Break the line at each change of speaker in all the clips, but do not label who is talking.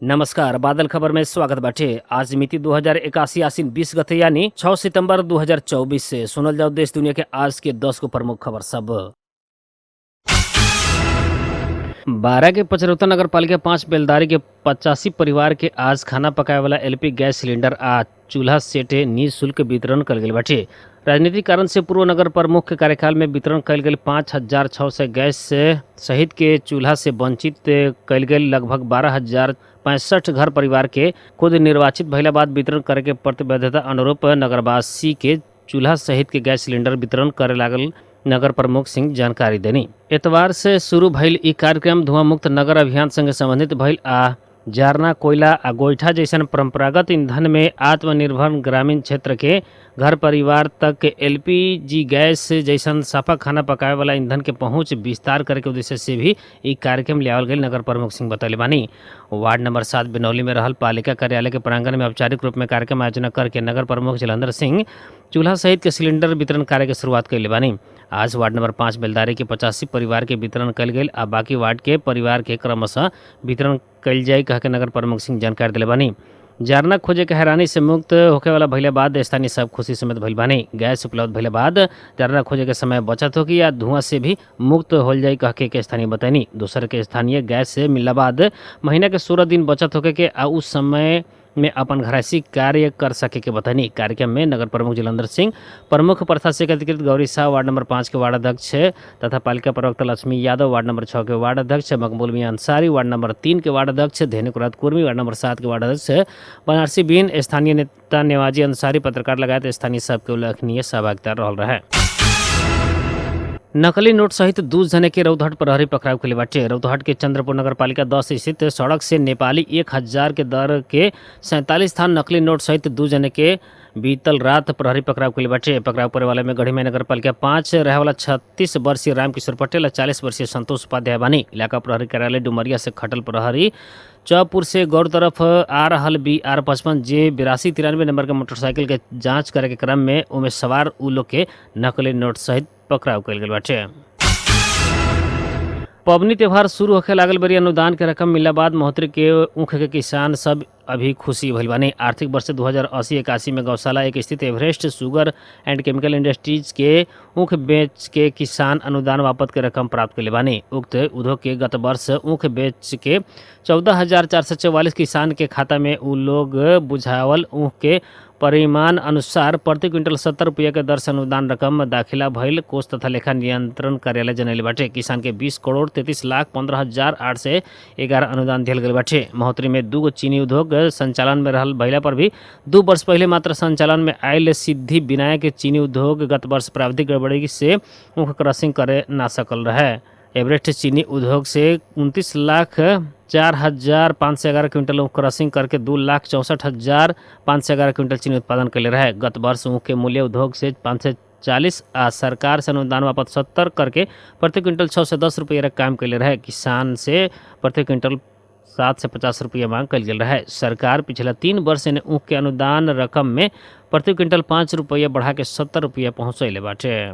नमस्कार, बादल खबर में स्वागत बाटे। आज मिति 2081 आश्विन 20 गते यानी 6 सितंबर 2024 से सुनल जाओ देश दुनिया के आज के 10 को प्रमुख खबर सब। 12 के पचरौता नगर पालिका 5 बेलदारी के 85 परिवार के आज खाना पकाए वाला एलपी गैस सिलेंडर आ चूल्हा सेट निःशुल्क वितरण कल गेल बाटे। राजनीतिक कारण से पूर्व नगर प्रमुख के कार्यकाल में वितरण कयल गेल 5600 गैस सहित के चूल्हा से वंचित कयल गेल लगभग 12,065 घर परिवार के खुद निर्वाचित भइला बाद वितरण करे के प्रतिबद्धता अनुरूप नगरवासी के चूल्हा सहित के गैस सिलेंडर वितरण करे लागल नगर प्रमुख सिंह जानकारी देनी। एतवार से शुरू भइल ई कार्यक्रम धुआं मुक्त नगर अभियान संगे संबंधित भइल आ जारना, कोयला आ गोइठा जैसन परंपरागत ईंधन में आत्मनिर्भर ग्रामीण क्षेत्र के घर परिवार तक एलपीजी गैस जैसन साफा खाना पकाए वाला ईंधन के पहुंच विस्तार करे के उद्देश्य से भी ई कार्यक्रम लियावल गेल नगर प्रमुख सिंह बतौले बानी। वार्ड नंबर 7 बेनौली में रहल पालिका कार्यालय के प्रांगण में औपचारिक रूप में कार्यक्रम आयोजना करके नगर प्रमुख जलंधर सिंह चूल्हा सहित के सिलेंडर वितरण कार्य के शुरुआत कैले बानी। आज वार्ड नंबर 5 बेलदारी के 85 परिवार के वितरण कयल गेल आ बाकी वार्ड के परिवार के क्रमशः वितरण कयल जाय कह के नगर प्रमुख सिंह जानकारी दिले बानी। जारना खोजे के हैरानी से मुक्त होखे वाला भइले बाद स्थानीय सब खुशी समेत भइल बानी। गैस उपलब्ध भइले बाद जारना खोजे के समय बचत होगी या धुआं से भी मुक्त होल जाई कह के स्थानीय बतैनी। दोसर के स्थानीय गैस से मिलला बाद महीना के 16 दिन बचत होके के आ उस समय में अपन घरायसी कार्य कर सके के बतैनी। कार्यक्रम में नगर प्रमुख जलंधर सिंह, प्रमुख प्रशासक अधिकृत गौरी शाह, वार्ड नंबर 5 के वार्ड अध्यक्ष तथा पालिका प्रवक्ता लक्ष्मी यादव, वार्ड नंबर 6 के वार्ड अध्यक्ष मकबूल मियां अंसारी, वार्ड नंबर 3 के वार्ड अध्यक्ष धेनुकुरात कुर्मी, वार्ड नंबर 7 के वार्ड अध्यक्ष बनारसी बीन, स्थानीय नेता नेवाजी अंसारी, पत्रकार लगायत स्थानीय सबके उल्लेखनीय सहभागिता रहल रहे। नकली नोट सहित 2 जने के रौतहट प्रहरी पकड़ाव के बाटे। रौतहट के चंद्रपुर नगर पालिका 10 स्थित सड़क से नेपाली 1000 के दर के 47 थान नकली नोट सहित 2 जने के बीतल रात प्रहरी पकड़ाव के बाटे। पकड़ाव करे वाले में गढ़ीमाई नगर पालिका 5 रहे वाला 36 वर्षीय रामकिशोर पटेल और 40 वर्षीय संतोष उपाध्याय बानी। इलाका प्रहरी कार्यालय डुमरिया से खटल प्रहरी चौपुर से गौर तरफ आ रहल BR 55 जे 8293 नंबर के मोटरसाइकिल के जांच करे के क्रम में उमे सवार उ लोग के नकली नोट सहित पकड़ाव कयल गेल बाटे। पबनी त्योहार शुरू होखे लागल बरी अनुदान के रकम मिलला बाद महोत्तरी के ऊख के किसान सब अभी खुशी भइल बानी। आर्थिक वर्ष 2080-81 में गौशाला एक स्थित Everest sugar and chemical industries के ऊख बेच के किसान अनुदान वापस के रकम प्राप्त कैले बानी। उक्त उद्योग के गत वर्ष ऊख बेच के 14,444 किसान के खाता में उ लोग बुझावल ऊख के परिमाण अनुसार प्रति क्विंटल 70 रुपया के दर से अनुदान रकम दाखिला भइल कोष तथा लेखा नियंत्रण कार्यालय जनैले बाटे। किसान के 20 करोड़ 33 लाख 15,811 अनुदान दियल गेल बाटे। महोत्तरी में 2 गो चीनी उद्योग संचालन में रहल भइला पर भी 2 वर्ष पहले मात्र संचालन में आयल सिद्धि विनायक चीनी उद्योग गत वर्ष प्राविधिक गड़बड़ी से ऊख क्रशिंग करे ना सकल रहे। एवरेस्ट चीनी उद्योग से 29,04,511 क्विंटल ऊख क्रशिंग करके 2,64,511 क्विंटल चीनी उत्पादन कैले रहे। गत वर्ष ऊख के मूल्य उद्योग से 540 आ सरकार से अनुदान वापस 70 करके प्रति क्विंटल 610 रुपये काम कैले रहे। किसान से प्रति क्विंटल 750 रुपये मांग कल गेल रहे। सरकार पिछला 3 वर्ष ने ऊख के अनुदान रकम में प्रति क्विंटल 5 रुपये बढ़ा के 70 रुपये पहुँचैले बाटे।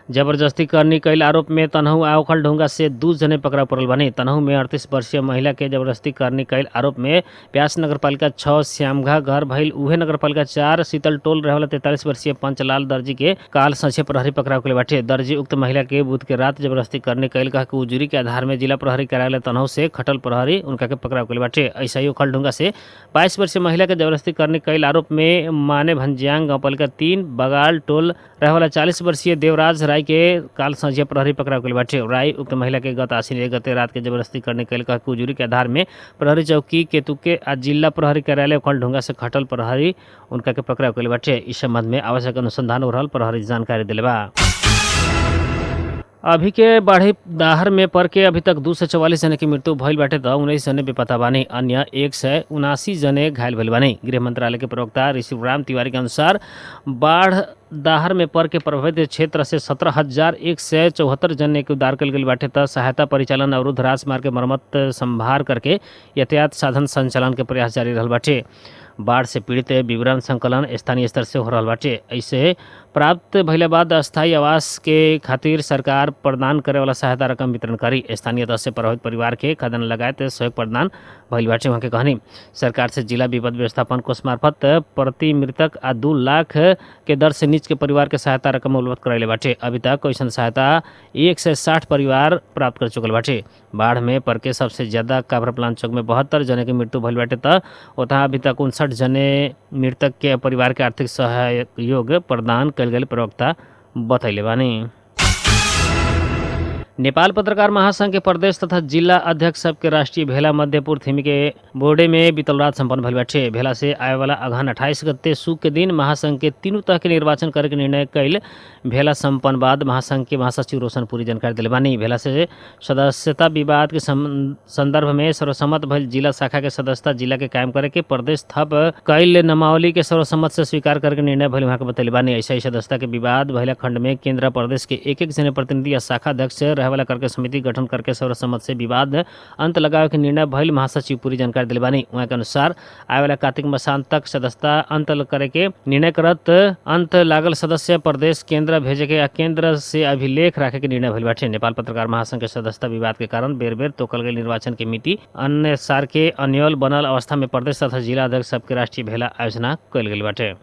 जबरदस्ती करनी कैल आरोप में तनहु आ ओखलढुंगा से 2 जने पकड़ा पड़ल बानी। तनहु में 38 वर्षीय महिला के जबरदस्ती करनी कैल आरोप में प्यास नगरपालिका 6 श्यामघा घर भइल उहे नगरपालिका 4 शीतल टोल रहे वाला 43 वर्षीय पंचलाल दर्जी के काल संझे प्रहरी पकड़ाव के बाटे। दर्जी उक्त महिला के बुध के रात जबरदस्ती करने कैल कह के उजुरी के आधार में जिला प्रहरी कार्यालय तनहु से खटल प्रहरी उनका के पकड़ाव के बाटे। ऐसा ही ओखलढुंगा से 22 वर्षीय महिला के जबरदस्ती करने कैल आरोप में माने भंज्यांग गाउँपालिका 3 बगाल टोल रहे वाला 40 वर्षीय देवराज राय के काल संझिया प्रहरी पकड़ाव के बाटे। राय उक्त महिला के गत आश्विन 1 गते रात के जबरदस्ती करने कैल कह के उजुरी के आधार में प्रहरी चौकी केतुके आ जिला प्रहरी कार्यालय ओखलढुंगा से खटल प्रहरी उनका के पकड़ाव के बाटे। इस संबंध में आवश्यक अनुसंधान हो रहल प्रहरी जानकारी दिले बा। अभी के बाढ़ी दाहर में पर के अभी तक 244 जने की मृत्यु भइल बाटे त 19 जने बेपता बानी, अन्य 179 जने घायल भइल बानी। गृह मंत्रालय के प्रवक्ता ऋषिराम तिवारी के अनुसार बाढ़ दाहर में पर के प्रभावित क्षेत्र से 17,174 जने के उद्धार कल गेल बाटे त सहायता परिचालन अवरुद्ध राजमार्ग के मरम्मत संभार करके यातायात साधन संचालन के प्रयास जारी रहल बाटे। बाढ़ से पीड़ित विवरण संकलन स्थानीय स्तर से हो रहल बाटे। ऐसे प्राप्त भइला बाद अस्थायी आवास के खातिर सरकार प्रदान करे वाला सहायता रकम वितरण करी। स्थानीय तह से प्रभावित परिवार के खाद्यान्न लगायत सहयोग प्रदान भइल बाटे। वहाँ के कहनी सरकार से जिला विपद व्यवस्थापन कोष मार्फत प्रति मृतक आ 2 लाख के दर से नीच के परिवार के सहायता रकम उपलब्ध करैले बाटे। अभी तक ऐसन सहायता 160 परिवार प्राप्त कर चुकल बाटे। बाढ़ में परके सबसे ज्यादा काभ्रापलाञ्चोक में 72 जने के मृत्यु भइल बाटे त ओतहा अभी तक 59 जने मृतक के परिवार के आर्थिक सहयोग प्रदान कयल गेल प्रवक्ता बतैले बानी। नेपाल पत्रकार महासंघ के प्रदेश तथा जिला अध्यक्ष सबके राष्ट्रीय भेला मध्यपुर थिमी के बोर्डे में बीतल रात संपन्न भइल बाटे। भेला से आए वाला अगहन 28 गते सुक के दिन महासंघ के तीनों तह के निर्वाचन करे के निर्णय कैल भेला संपन्न बाद महासंघ के महासचिव रोशन पुरी जानकारी दिले बानी। भेला से सदस्यता विवाद के संदर्भ में सर्वसम्मत भइल जिला शाखा के सदस्यता जिला के कायम करे के प्रदेश थप कैल नामावली के सर्वसम्मत से स्वीकार करके निर्णय भइल वहाँ के बतैले बानी। ऐसा ही सदस्यता के विवाद भइला खंड में केंद्र प्रदेश के एक एक जने प्रतिनिधि या शाखा अध्यक्ष रहे वाला करके समिति गठन करके सर्वसम्मत से विवाद अंत लगावे के निर्णय भइल महासचिव पूरी जानकारी दिले बानी। वहाँ के अनुसार आए वाला कार्तिक मसान तक सदस्यता अंत करे के निर्णय करत अंत लागल सदस्य प्रदेश केंद्र भेजे के आ केंद्र से अभिलेख राखे के निर्णय भइल बाटे। नेपाल पत्रकार महासंघ के सदस्यता विवाद के कारण बेर बेर तोकल गेल निर्वाचन के मिति अन्य सार के अन्यल बनल अवस्था में प्रदेश तथा जिला अध्यक्ष सबके राष्ट्रीय भेला आयोजना कयल गेल बाटे।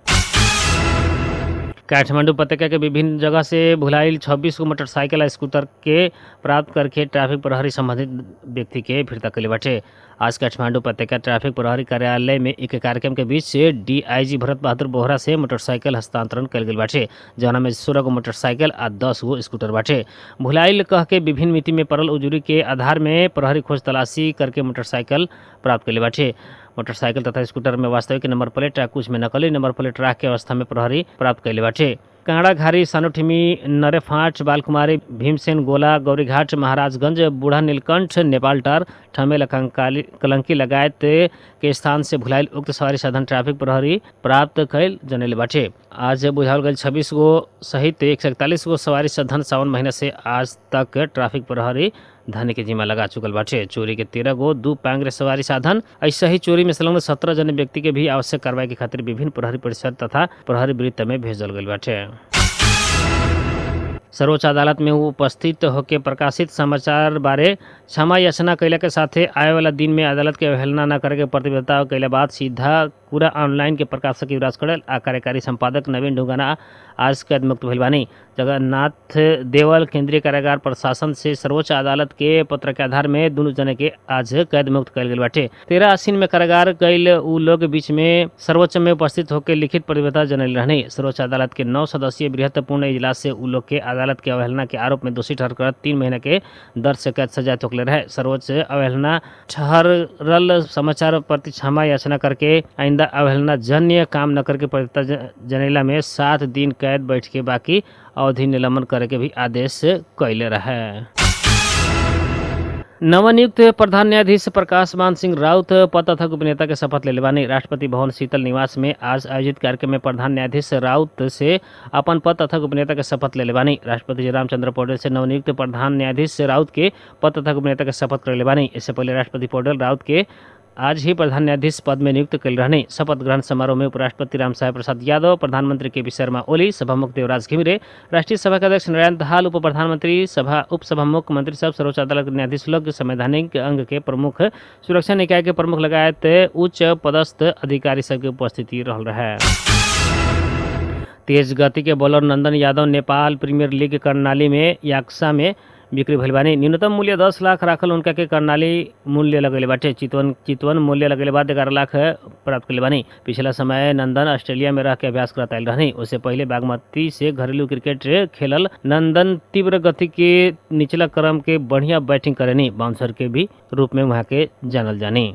काठमांडू उपत्यका के विभिन्न जगह से भुलाइल 26 गो मोटरसाइकिल आ स्कूटर के प्राप्त करके ट्रैफिक प्रहरी संबंधित व्यक्ति के फिर्ता कैले बाटे। आज काठमांडू उपत्यका ट्रैफिक प्रहरी कार्यालय में एक कार्यक्रम के बीच से डीआईजी भरत बहादुर बोहरा से मोटरसाइकिल हस्तांतरण कयल गेल बाटे, जौना में 16 गो मोटरसाइकिल आ 10 गो स्कूटर बाटे। भुलाइल कह के विभिन्न मिति में पड़ल उजुरी के आधार में प्रहरी खोज तलाशी करके मोटरसाइकिल प्राप्त कैले बाटे। मोटरसाइकिल तथा स्कूटर में वास्तविक नंबर प्लेट आ कुछ में नकली नंबर प्लेट राख के अवस्था में प्रहरी प्राप्त कैले बाटे। काँडाघारी, सानोठिमी, नरेफाँट, बालकुमारी, भीमसेन गोला, गौरीघाट, महाराजगंज, बूढ़ा नीलकंठ, नेपालटार, ठमेल, कलंकी लगायत के स्थान से भुलाइल उक्त सवारी साधन ट्रैफिक प्रहरी प्राप्त कैल जनैले बाटे। आज बुझावल गईल 26 गो सहित 141 गो सवारी साधन सावन महीना से आज तक ट्रैफिक प्रहरी धन के जिम्मा लगा चुकल बाटे। चोरी के 13 गो 2 पांगरे सवारी साधन ऐसे ही चोरी में संलग्न 17 जने व्यक्ति के भी आवश्यक कार्रवाई के खातिर विभिन्न प्रहरी परिसर तथा प्रहरी वृत्त में भेजल गईल बाटे। सर्वोच्च अदालत में उपस्थित होकर प्रकाशित समाचार बारे क्षमा याचना कैला के साथे आए वाला दिन में अदालत के अवहेलना न करे के प्रतिबद्धता कैला बाद सीधा पूरा ऑनलाइन के प्रकाशक युवराज कड़ेल आ कार्यकारी संपादक नवीन ढुंगाना आज कैद मुक्त भइल बानी। जगन्नाथ देवल केंद्रीय कारागार प्रशासन से सर्वोच्च अदालत के पत्र के आधार में दुनू जने के आज कैद मुक्त कैल गेल बाटे। 13 आश्विन में कारागार गईल उ लोग बीच में सर्वोच्च में उपस्थित होकर लिखित प्रतिबद्धता जनल रहने। सर्वोच्च अदालत के 9 सदस्यीय बृहत पूर्ण इजलास से उ लोग के अदालत के अवहेलना के आरोप में दोषी ठहर 3 महीना के दर से कैद सजा ठोकले रहे। सर्वोच्च अवहेलना ठहरल समाचार प्रति क्षमा याचना करके आइंदा अवहेलना जन्य काम न करके प्रतिबद्धता जनैला में 7 दिन कैद बैठ के बाकी अवधि निलंबन करे के भी आदेश कैले रहे। नवनियुक्त प्रधान न्यायाधीश प्रकाश मान सिंह राउत पद तथा गोपनीयता के शपथ लेले बानी। राष्ट्रपति भवन शीतल निवास में आज आयोजित कार्यक्रम में प्रधान न्यायाधीश राउत से अपन पद तथा गोपनीयता के शपथ लेले बानी। राष्ट्रपति रामचंद्र पौडेल से नवनियुक्त प्रधान न्यायाधीश राउत के पद तथा गोपनीयता के शपथ करले बानी। इससे पहले राष्ट्रपति पौडेल राउत के आज ही प्रधान न्यायाधीश पद में नियुक्त कैल रहने। शपथ ग्रहण समारोह में उपराष्ट्रपति राम साहेब प्रसाद यादव, प्रधानमंत्री के पी शर्मा ओली, सभामुख देवराज घिमिरे, राष्ट्रीय सभा के अध्यक्ष नारायण दाहाल, उप प्रधानमंत्री, सभा उपसभामुख, मंत्री सब, सर्वोच्च अदालत के न्यायाधीश लोग, संवैधानिक अंग के प्रमुख, सुरक्षा निकाय के प्रमुख लगायत उच्च पदस्थ अधिकारी सबके उपस्थिति रहल रहे। तेज गति के bowler Nandan Yadav Nepal premier league Karnali में याक्सा में बिक्री भइल बानी। न्यूनतम मूल्य 10 लाख राखल उनका के कर्णाली मूल्य लगेले बाटे। चितवन मूल्य लगेले बाद 11 लाख प्राप्त कैले बानी। पिछला समय नंदन ऑस्ट्रेलिया में रह के अभ्यास करत आयल रहनी। उससे पहले बागमती से घरेलू क्रिकेट खेलल नंदन तीव्र गति के निचला क्रम के बढ़िया बैटिंग करेनी। बाउंसर के भी रूप में वहाँ के जानल जानी।